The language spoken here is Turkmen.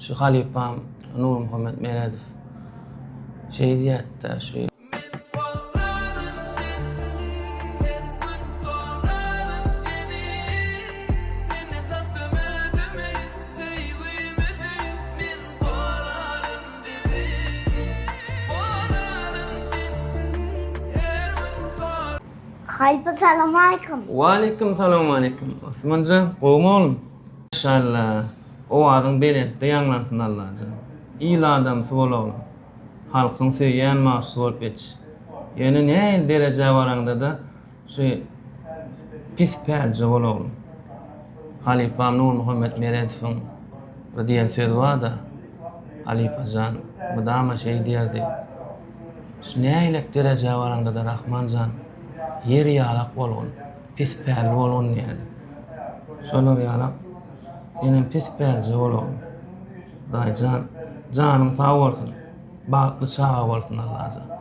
Şu halypam Nurmuhammet Meredow şeý diýýärdi-de, şu. Halypa salowmaleýkim. Waleýkim salowmaleýkim. Osmanjan, gowumy oglum? Maşallah. Owazyň belentde ýaňlansyn Allajan. Il adamsy bol oglum. Halkyň söýýän bagşysy bolup ýetiş. Ýöne nähili derejä baraňda-da şu pis pälje bol oglum. Halypam Nurmuhammet Meredowyň bir diýen sözi bar-da, Halypajan mydama şeý diýerdi. Şu nähilek derejä baraňda-da Rahmanjan ýer ýalak bolgun, pis pälli bolgun diýerdi. Şolar ýalak senem pis pälje bol oglum. Daýyjan, janyň sag bolsun, bagtly çaga bolsun Allajan.